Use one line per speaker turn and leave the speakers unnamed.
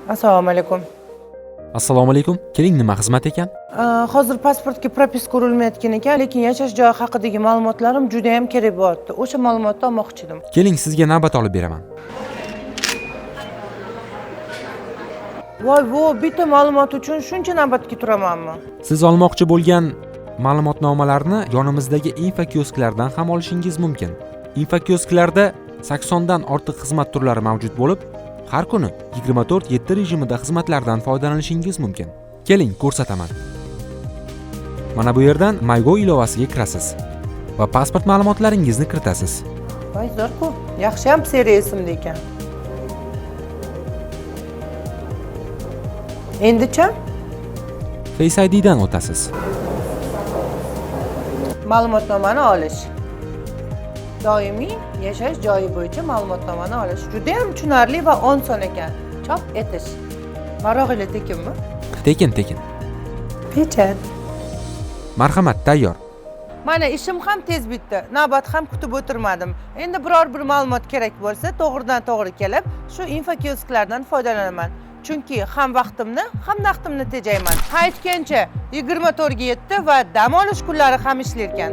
Assalomu alaykum.
Assalomu alaykum. Keling, nima xizmat ekan?
Hozir pasportga propiska urilmayotgan ekan, lekin yashash joyi haqidagi ma'lumotlarim juda ham kerak bo'lyapti. O'sha ma'lumotni olmoqchi edim.
Keling, sizga navbat olib beraman.
Voy vo, bitta ma'lumot uchun shuncha navbatga turamanmi?
Siz olmoqchi bo'lgan ma'lumotnomalarni yonimizdagi infokiosklardan ham olishingiz mumkin. Infokiosklarda 80 dan ortiq xizmat turlari mavjud bo'lib, har kuni 24/7 rejimida xizmatlardan foydalanishingiz mumkin. Keling, ko'rsataman. Mana bu yerdan MyGo ilovasiga kirasiz va pasport ma'lumotlaringizni kiritasiz.
Voy, zo'r-ku. Yaxshi ham seriya esimda ekan. Endicha?
Face IDdan o'tasiz.
Ma'lumotnomani olish. Doimiy yashash joyi bo'yicha ma'lumotnomani olish juda ham tushunarli va oson ekan. Chop etish. Varog'inglar tekinmi?
Tekin, tekin.
Pechat.
Marhamat, tayyor.
Mana ishim ham tez bitdi. Navbat ham kutib o'tirmadim. Endi biror bir ma'lumot kerak bo'lsa, to'g'ridan to'g'ri kelib, shu infokiosklardan foydalanaman. Chunki ham vaqtimni, ham naqdimni tejayman. Ha, aytgancha 24 ga 7 va dam olish kunlari ham ishlar ekan.